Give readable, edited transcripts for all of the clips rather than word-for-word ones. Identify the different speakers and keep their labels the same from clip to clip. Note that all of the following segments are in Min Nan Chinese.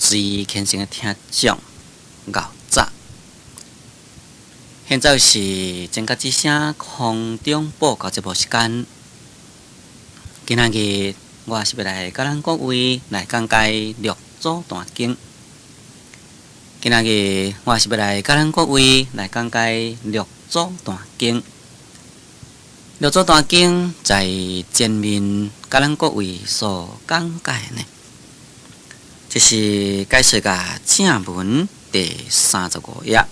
Speaker 1: 最虔誠的聽眾，𠢕早。現在是真覺之聲空中報告節目時間。今仔日我是欲來佮咱各位來講解六祖壇經。今仔日我是欲來佮咱各位來講解六祖壇經。六祖壇經在前面佮咱各位所講解呢，這是解說共正文第三十五頁，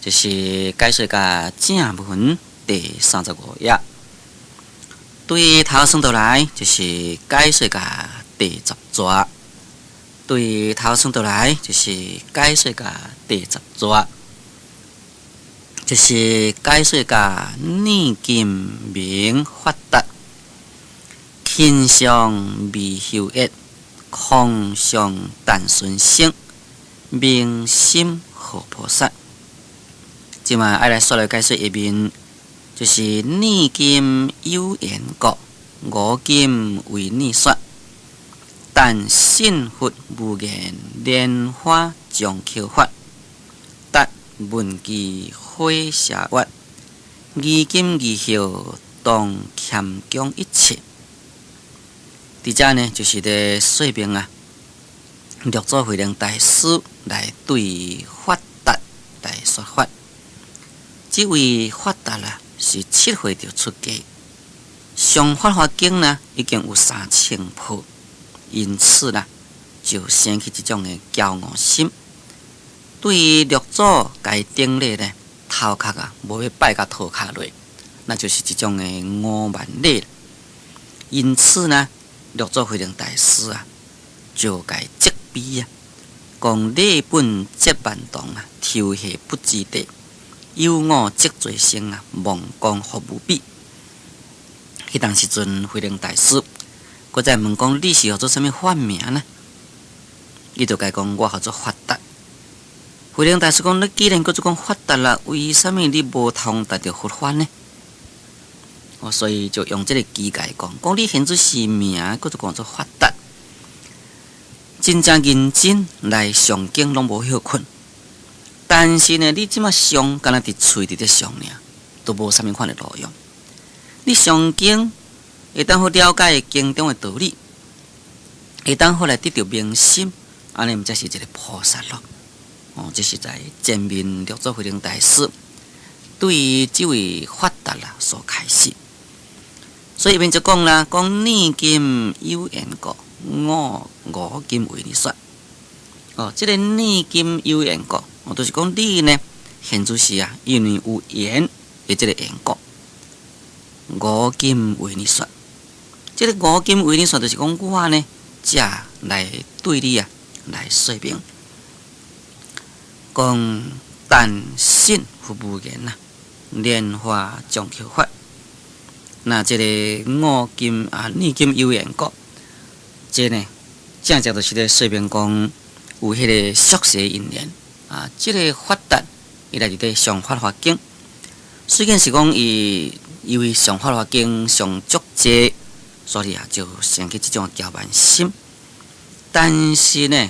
Speaker 1: 這是解說共正文第三十五頁。對頭算倒來，就是解說共第十逝。對頭算倒來，就是解說共第十逝。這是解說共念經名法達，勤相未修業，空相但存生，明心好菩薩。這馬愛來煞來解說下面，就是念今有緣故，我今為你說，但信佛無言，蓮華將口法，達聞記火邪月，疑今疑後，當謙恭一切。佇遮呢，就是咧說明啊，六祖慧能大師來對法達來說法。這位法達啊，是7歲就出家，上法華經呢已經有3000部，因此啦，就生起這種的驕傲心。對於六祖共伊頂禮呢，頭殼啊無欲拜共頭殼落，那就是這種的傲慢禮。因此呢，六祖慧能大師啊，就共伊責備啊，講禮本節萬動啊，抽下不知地，有我積罪生啊，妄講佛無比。彼當時陣慧能大師，閣再問講你是號做啥物法名呢？伊就共伊講我號做法達。慧能大師講：你既然叫做講法達啦，為啥物你無通達著佛法呢？哦，所以就用這个機共伊講，講你現在是名叫做講做法達，真正認真來誦經攏無歇睏。但是呢，你這馬誦，敢若佇喙佇咧誦爾，都無啥物款的路用。你誦經會當好了解經中的道理，會當好來得著明心，按呢毋才是一个菩薩咯。哦，這是在前面六祖慧能大師對於這位法達啦所開示，所以伊面就講啦，講念今有緣故，我今為你說。哦，這个念今有緣故，哦，就是講你呢，現在是啊，因為有緣的這个緣故，我今為你說。這个我今為你說，就是講我呢，才來對你啊來說明。講但信佛無言啊，蓮華將口法。那這个我今啊，念今有緣故，這呢正正就是咧說明講有彼个宿世因緣啊。這个法達伊來佇咧誦法華經，雖然是講伊因為誦法華經誦足濟，所以啊就生起這種驕慢心。但是呢，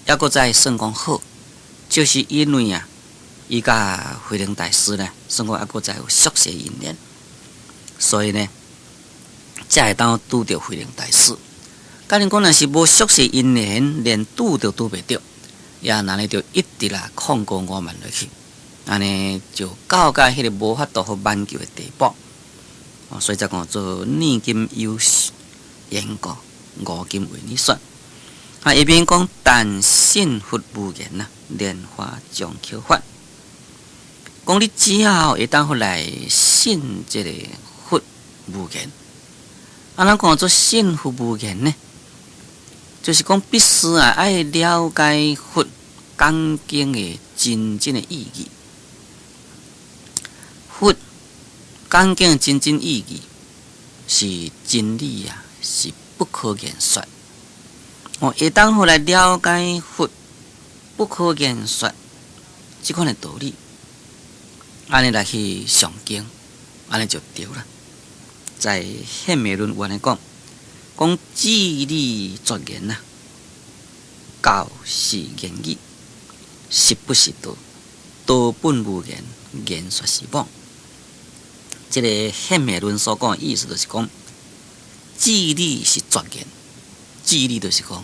Speaker 1: 猶閣再算講好。就是因為啊，伊佮慧能大師呢，算講猶閣再有宿世因緣，所以呢，才會當拄著慧能大師。假如講若是無宿世因緣，連拄著拄袂著，也按呢就一直啦曠高傲慢落去，按呢就到共彼个無法度予挽救的地步。哦，所以才講做念今有緣故，我今為你說。啊，下面講但信佛無言啊，蓮華將口法。講你只要會當予來信這个佛無言。啊，咱講做信佛無言呢，就是講必須啊愛了解佛講經的真正的意義。佛講經的真正意義是真理啊，是不可言說。哦，會當予來了解佛不可言說這款的道理，按呢來去誦經，按呢就對啦。在《顯密論》有按呢講，講至理絕言啊，教是言語，實不是道，道本無言，言說是妄。這个顯密論所講的意思，就是講智理是絕言，智理就是講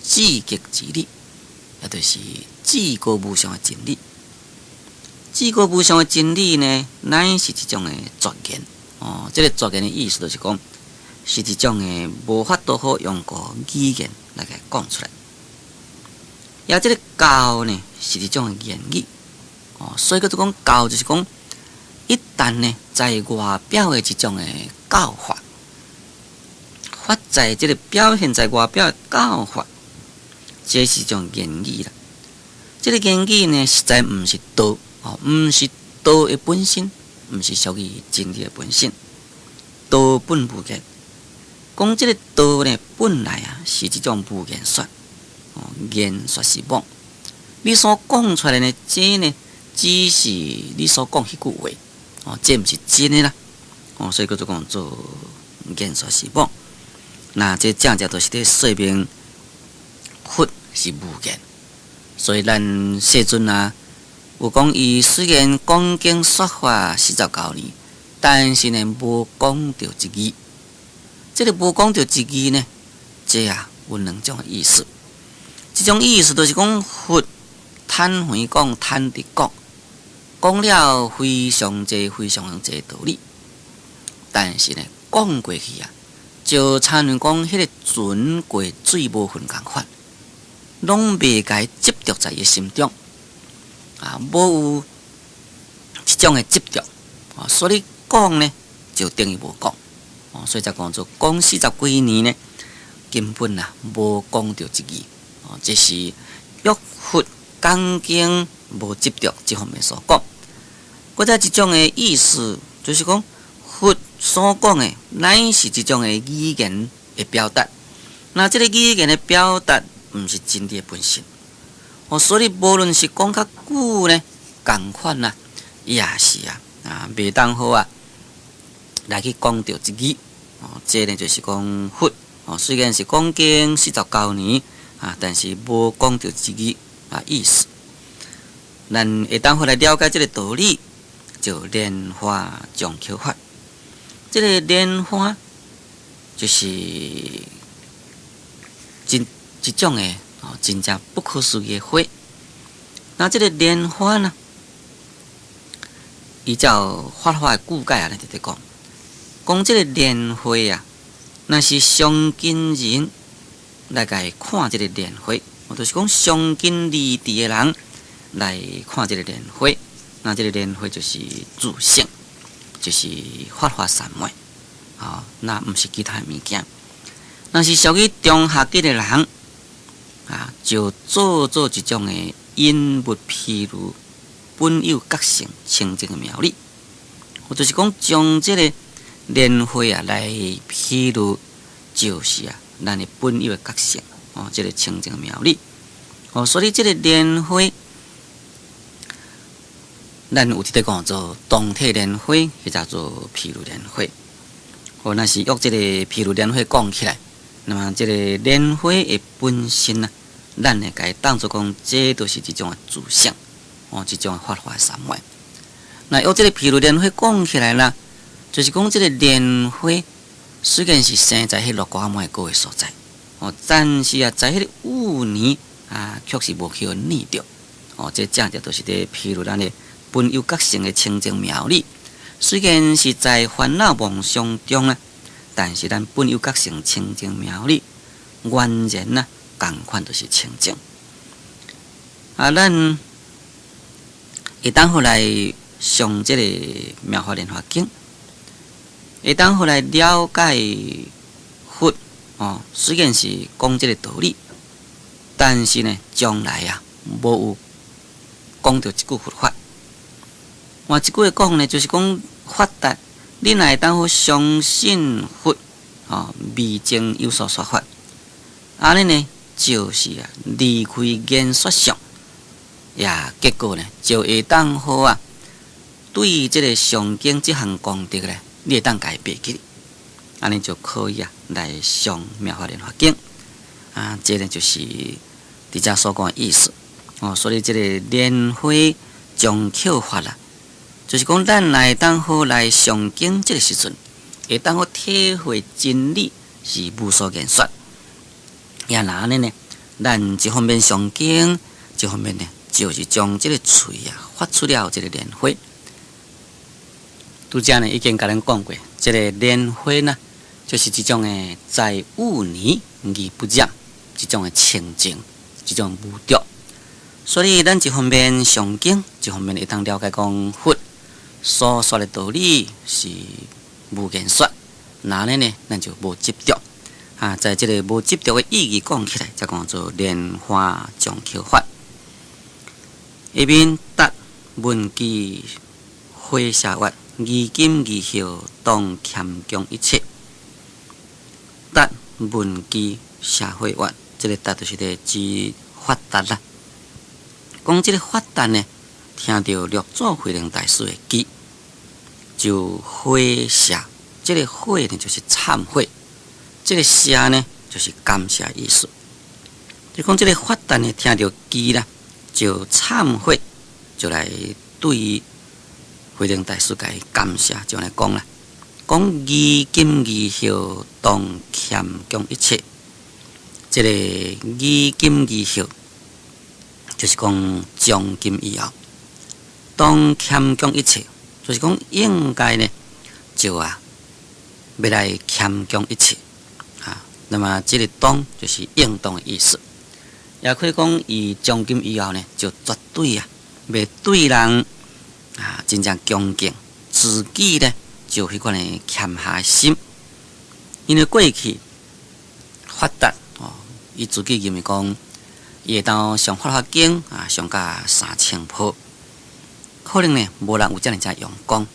Speaker 1: 至極之理，也就是至高無上的真理。至高無上的真理呢，乃是一種的絕言。哦，這个絕言的意思就是講，是一種的無法度好用個語言來共講出來。也這个教呢，是一種的言語。哦，所以叫做講教，就是講一旦呢，在外表的這種的教法，發在這个表現在外表的教法，這是一種言語啦。這个言語呢，實在毋是道，哦，毋是道的本身，毋是屬於真理的本身。道本無言，講這个道呢，本來啊是這種無言說，哦，言說是妄。你所講出來的呢，這呢，只是你所講彼句話，哦，這毋是真的啦，哦，所以叫做講做言說是妄。那這正正就是咧說明佛是無言，所以咱世尊啊，有講伊雖然講經說法49年，但是呢，無講著一字。這个無講著一字呢，這啊有兩種意思。這種意思就是講佛坦誠講、坦直講，講了非常濟、非常濟道理，但是呢，講過去啊，就親像講彼个船過水無痕仝款，攏袂共執著在伊心中，啊，無有這種的執著，啊，所以講呢，就等於無講，哦，所以才講做講四十幾年呢，根本啊無講著一字，哦，這是約佛講經無執著這方面所講。閣再一種的意思，就是講佛所講的乃是一種的語言的表達。那這个語言的表達，毋是真理的本身。哦，所以無論是講較久呢，仝款啊，也是啊，啊，袂當好啊，來去講著一字。哦，這呢就是講佛哦，雖然是講經四十九年啊，但是無講著一字啊意思。咱會當好來了解這个道理，就蓮花藏巧法。這个蓮花就是真一種的哦，真正不可思議的花。那這个蓮花呢，依照法華的注解啊，來佇咧講，講這个蓮花啊，若是上根人來共看這个蓮花，就是講上根利智的人來看這个蓮花，那這个蓮花就是自性，就是法華三昧，哦，那毋是其他的物件。若是屬於中下根的人，啊，就做做一種的引物譬喻本有覺性清淨的妙理，或就是講將這个蓮花啊來譬喻，就是啊，咱的本有的覺性，哦，這个清淨妙理，哦，所以這个蓮花，咱有佇咧講做當體蓮花，或者做譬喻蓮花。哦，若是用這个譬喻蓮花講起來，那麼這个蓮花的本身啊，咱會共伊當做講，這都是一種的自性，哦，一種法華三昧。那用這个譬喻蓮花講起來啦，就是講這个蓮花雖然是生在彼六瓜麥果的所在，哦，但是啊，在彼个污泥啊，卻是無去予染著。哦，這正正就是佇譬喻咱的本有覺性的清淨妙理。雖然是在煩惱妄想中啊，但是咱本有覺性清淨妙理，完全啊，仝款就是清淨。啊，咱會當好來誦這个《妙法蓮華經》，會當好來了解佛哦。雖然是講這个道理，但是呢，將來啊，無有講著一句佛法。換一句話講呢，就是講法達，你若會當好相信佛哦，未經有所說法，按呢呢，就是啊，離開言說相，也結果呢，就會當好啊，對這个上經這項功德呢，你會當共伊袂記，按呢就可以啊，來誦妙法蓮華經啊，這个就是佇佇遮所講的意思哦，所以這個蓮花終扣法啦，就是講咱來當好來誦經這個時陣，會當好體會真理是無所言說。也若按呢呢，咱一方面誦經，一方面呢，就是將這個喙啊發出了這個蓮花。拄才呢已經共咱講過，這個蓮花呢，就是一種的在污泥而不染，一種的清淨，一種無濁。所以咱一方面誦經，一方面會當了解講佛所說的道理是無言說。若按呢呢，咱就無執著。啊，在這個無執著的意義講起來，才講做蓮花終扣法。下面答聞記悔謝曰：疑金疑後，當謙恭一切。答聞記謝悔曰，這個答就是咧指法達啦。講這個法達呢，聽著六祖慧能大師的偈，就悔謝。這個悔呢，就是懺悔；這個謝呢，就是感謝意思。就講這個法達呢，聽著偈啦，就懺悔，就來對慧能大師共伊感謝，就按呢講啦。講疑今疑後，當謙恭一切。這個疑今疑後，就是講從今以後，當謙恭一切，就是講應該呢，就啊，欲來謙恭一切啊。那麼這個當就是應當的意思，也可以講，伊從今以後呢，就絕對啊，欲對人啊真正恭敬，自己呢就彼款的謙下心。因為過去法達哦，伊自己認為講，伊會當誦法華經啊，誦甲3000部，可能呢無人有遮爾濟用功，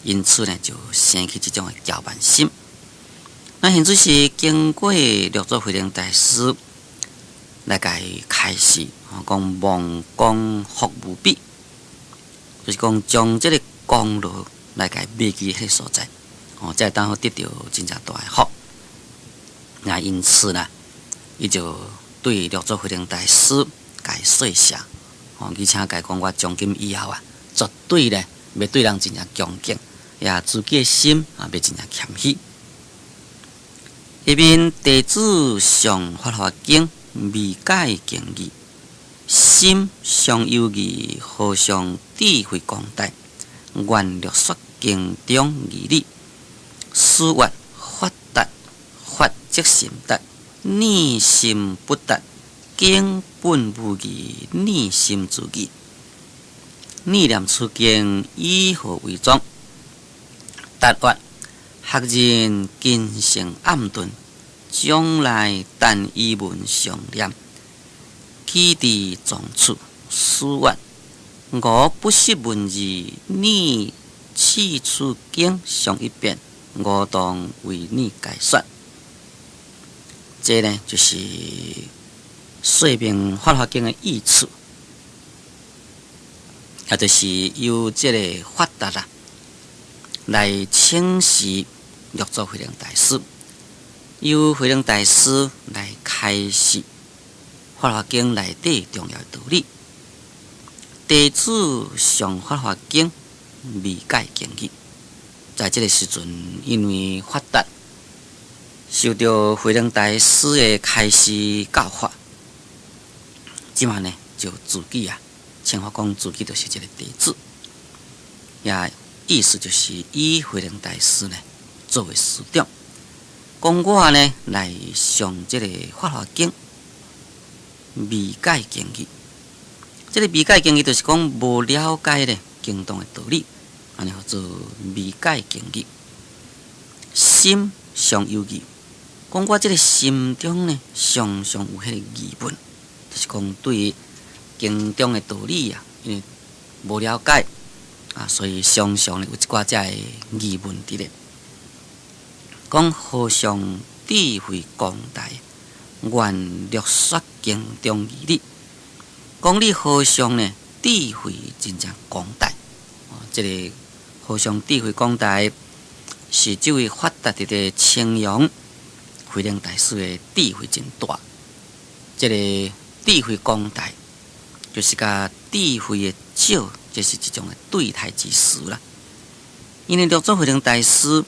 Speaker 1: 因此呢就生起這種的驕慢心。那現在是經過六祖慧能大師來共伊開示，講忘功福無比，就是講將這個功勞來共伊忘記彼個所在，哦，才會當好得著真正大的福。那因此呢，伊就對六祖慧能大師共伊說謝，哦，而且共伊講我從今以後啊，絕對呢，欲對人真正恭敬，也自己的心啊，欲真正謙虛。下面弟子誦法華經，未解經義，心常猶疑，和尚智慧廣大，願略說經中義理。師曰：法達，法即心達，念心不達，經本無義，念心自義。念念此經以何為宗？答曰：學人根性暗鈍，將來但依文誦念，豈知藏處？師曰：吾不識文字，你試此經誦一遍，吾當為你解說。這呢，就是說明《法華經》的意思，也就是由這個法達啦來請示六祖慧能大師，由慧能大師來開示《法華經》內底重要道理。弟子誦《法華經》未解經義，在這個時陣，因為法達受著慧能大師的開示教化，這馬呢就自己啊，稱呼講自己就是這個弟子，也意思就是以慧能大師呢作為師長，講我呢來誦這個《法華經》未解經義。這個未解經義就是講無了解咧經中的道理，按呢號做未解經義。心常猶疑，講我這個心中呢，常常有彼個疑問，就是講對經中的道理啊，因為無了解啊，所以常常有一寡遮的疑問佇咧。講和尚智慧廣大，願略說經中義理。講你和尚呢，智慧真正廣大。哦，這個和尚智慧廣大，是這位法達佇咧稱揚慧能大師的智慧真大。這個智慧廣大，就是共智慧的少，這是一種的對待之詞啦。因為六祖慧能大師，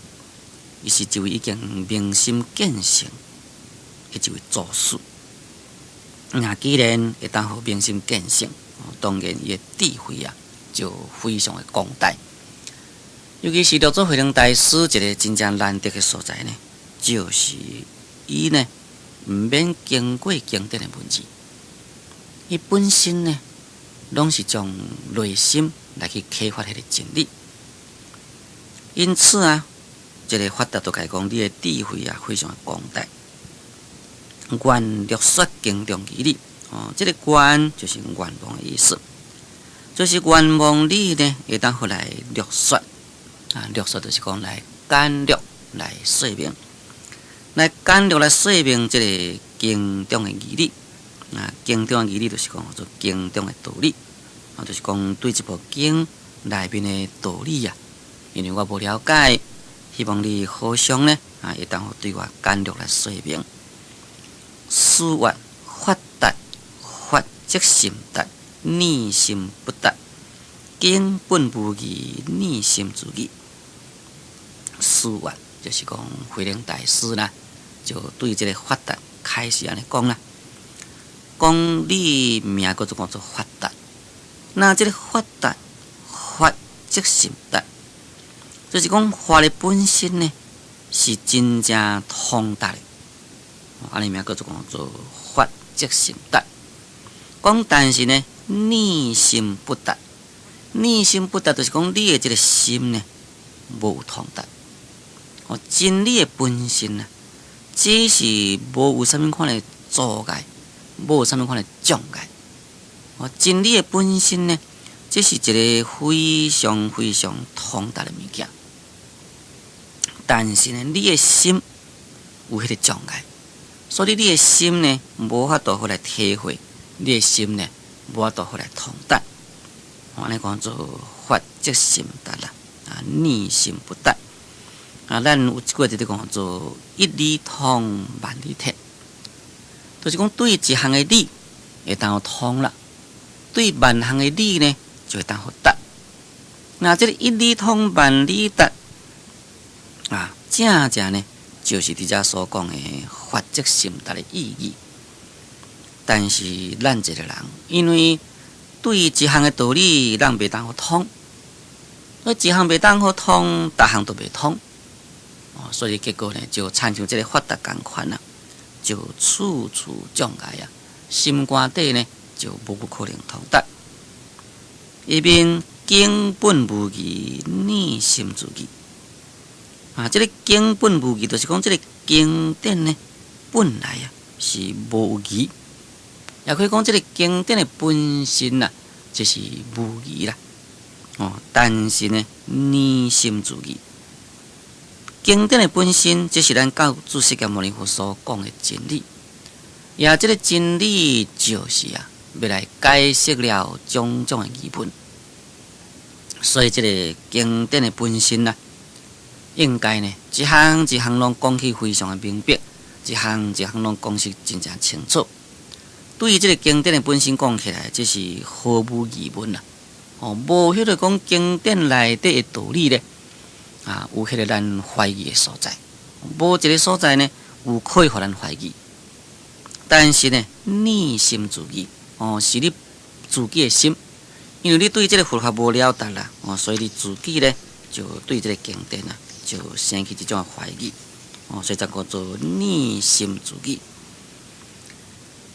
Speaker 1: 伊是一位已經明心見性的一位祖師。那既然會當予明心見性，當然伊的智慧啊，就非常的廣大。尤其是六祖慧能大師一個真正難得的所在呢，就是伊呢毋免經過經典的文字，伊本身呢，攏是將內心來去啟發彼個真理。因此啊，這個法達就共伊講，你的智慧啊，非常的廣大。願略說經中義理，哦，這個願就是願望的意思，就是願望你呢會當予來略說，啊，略說就是講來簡略來說明，來簡略來說明這個經中的義理，啊，經中的義理就是講做經中的道理，啊，就是講對這部經內面的道理啊，因為我無了解，希望你和尚呢，啊，會當予對我簡略來說明。師曰：法達，法則心達，念心不達。經本無義，念心自義。師曰就是講慧能大師啦，就對這個法達開始按呢講啦，講你名叫做講做法達，那這個法達，法則心達，就是講法的本身呢，是真正通達的。按呢名叫做講做法則心達。講但是呢，念心不達，念心不達就是講你的這個心呢，無通達。哦，真理的本身啊，這是無有啥物款的阻礙，無有啥物款的障礙。哦，真理的本身呢，這是一個非常非常通達的物件。但是呢，你的心有彼個障礙。所以你的心呢，無法度予來體會；你的心呢，無法度予來通達。按呢講做法則心達啦，啊，念心不達。啊，咱有一句話就是講做一理通萬理徹，就是講對一項的理會當予通啦，對萬項的理呢就會當予達。那這個一理通萬理達啊，正正呢，就是佇遮所講的法則心達的意義。但是咱一個人，因為對一項的道理，咱袂當予通，所以一項袂當予通，逐項都袂通。哦，所以結果呢，就親像這個法達仝款啊，就處處障礙啊，心肝底呢就無可能通達。伊面經本無義，念心自義。啊，這個經本無義，就是講這個經典呢，本來啊是無義，也可以講這個經典的本身啊，就是無義啦。哦，但是呢，念心自義，經典的本身，這是咱教主釋迦牟尼佛所講的真理。也這個真理就是啊，欲來解釋了種種的疑問。所以這個經典的本身啊，應該呢，一項一項攏講起非常的明白，一項一項攏講得真正清楚。對於這個經典的本身講起來，這是毫無疑問啦。哦，無彼個講經典內底的道理咧，啊，有彼個咱懷疑的所在。無一個所在呢，有可以予咱懷疑。但是呢，念心自義，哦，是你自己的心，因為你對這個佛法無了達啦，哦，所以你自己呢，就對這個經典啊，就生起這種懷疑，哦，所以才叫做念心自義。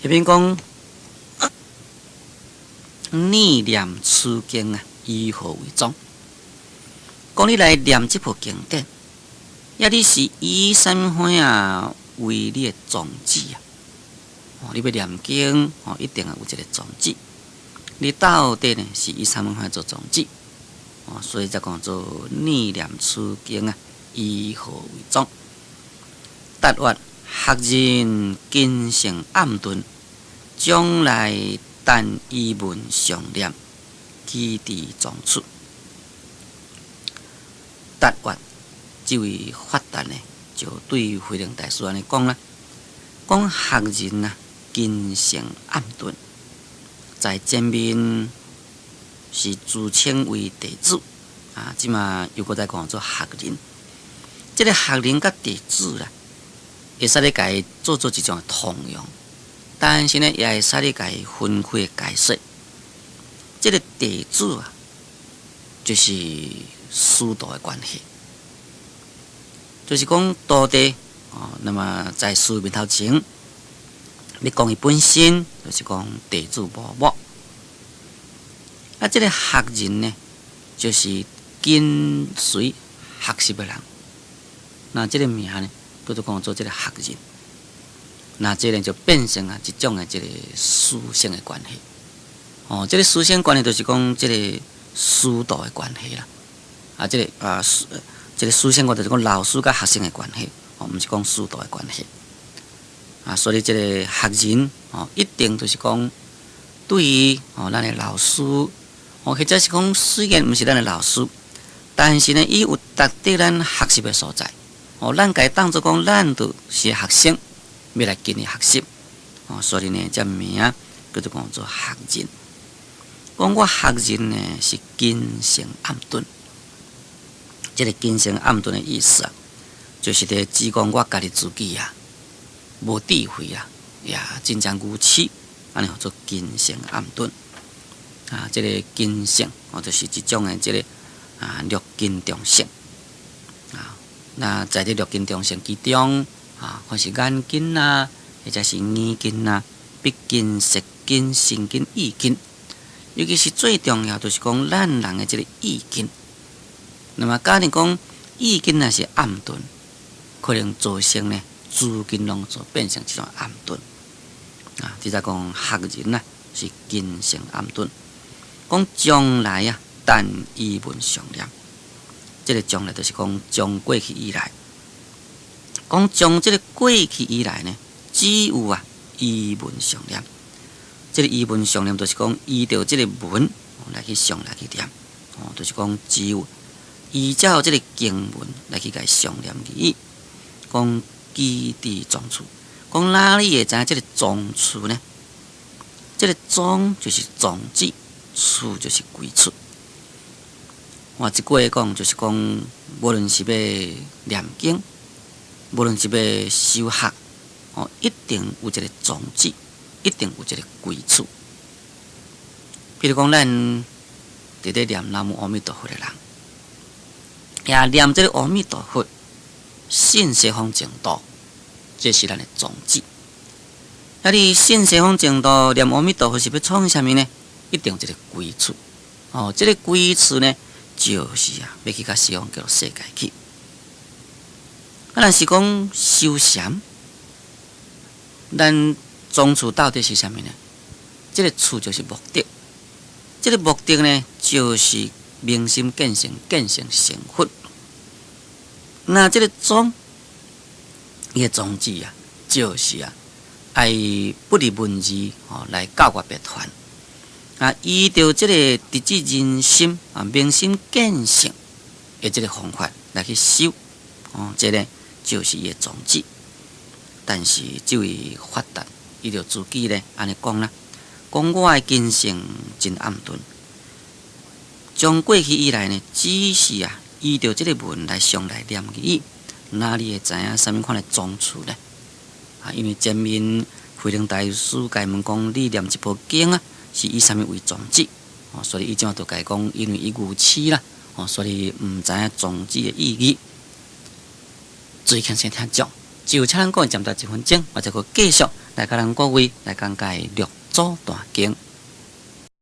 Speaker 1: 彼邊講念念此經啊，以何為宗？講你來念這部經典，抑你是以啥物款啊為你的宗旨啊？哦，你欲念經哦，一定有一個宗旨。你到底呢是以啥物款做宗旨？哦，所以才講做念念此經啊，以何為宗？達曰：學人根性暗鈍，將來但依文常念，基佇宗處。達曰，這位法達呢，就對慧能大師按呢講啦，講學人啊，根性暗鈍，在前面是自稱為弟子，啊，這馬又閣再講做學人。這个學人佮弟子啦，會使咧共伊做一種通用，但是呢，也會使咧共伊分開解說。這个弟子啊，就是師徒的關係，就是講徒弟哦。那麼在師面頭前，你講伊本身就是講弟子無誤。啊，這个學人呢，就是跟隨學習的人。那這个名呢，叫做講做這个學人。那這个就變成啊一種的這个師生的關係。哦，這个師生關係就是講這个師徒的關係啦。啊，這个啊師，這个師生關係就是講老師佮學生的關係，哦，毋是講師徒的關係。啊，所以這个學人哦，一定就是講對於哦咱的老師，哦，或者是講雖然毋是咱的老師，但是呢，伊有值得咱學習的所在。哦，咱共伊當做講，咱就是學生，欲來跟伊學習。哦，所以呢，這名叫做講做學人。講我學人呢是根性暗鈍，這个根性暗鈍的意思啊，就是佇指講我家己自己啊，無智慧啊，也真正愚癡，按呢號做根性暗鈍。啊，這个根性哦，就是一種的這个啊六根中性。啊，那在這六根中性之中啊，看是眼根啊，或者是耳根啊、鼻根、舌根、身根、意根。尤其是最重要，就是講咱人的這个意根。那麼，假如講意根若是暗鈍，可能造成呢諸根攏做變成這種暗鈍。啊，這才講學人啊是根性暗鈍。講將來啊，但依文常念。這个將來就是講將過去以來，講將這个過去以來呢，只有啊依文常念。這个依文常念就是講依著這个文來去誦來去念，哦，就是講只有依照這个經文來去共伊誦念而已。講基佇宗處，講哪裡會知影這个宗處呢？這个宗就是宗旨，處就是歸處。換一句話講，就是講，無論是欲念經，無論是欲修學，哦，一定有一个宗旨，一定有一个歸處。比如講，咱佇咧念南無阿彌陀佛的人，也念這个阿彌陀佛，信西方淨土，這是咱的宗旨。啊，你信西方淨土，念阿彌陀佛是欲創啥物呢？一定有一个歸處。哦，這个歸處呢，就是啊，欲去到西方極樂世界去。啊，若是講修禪，咱宗處到底是啥物呢？這个處就是目的，這个目的呢，就是明心見性，見性成佛。那這个宗，伊的宗旨啊，就是啊，愛不離文字哦，來教我別傳。啊，依著這个直指人心啊，明心見性的這个方法來去修，哦，這个就是伊的宗旨。但是這位法達，伊就自己咧按呢講啦，講我的根性真暗鈍，從過去以來呢，只是啊依著這个文來誦來念而已，哪裡會知影啥物款的宗處呢？啊，因為前面慧能大師共伊問講，你念這部經啊，是以啥物為宗旨？哦，所以伊這馬就共伊講，因為伊愚癡啦，哦，所以毋知影宗旨的意義。注意輕聲聽講，就請咱各位暫停一分鐘，我再閣繼續來共咱各位來講解六祖壇經。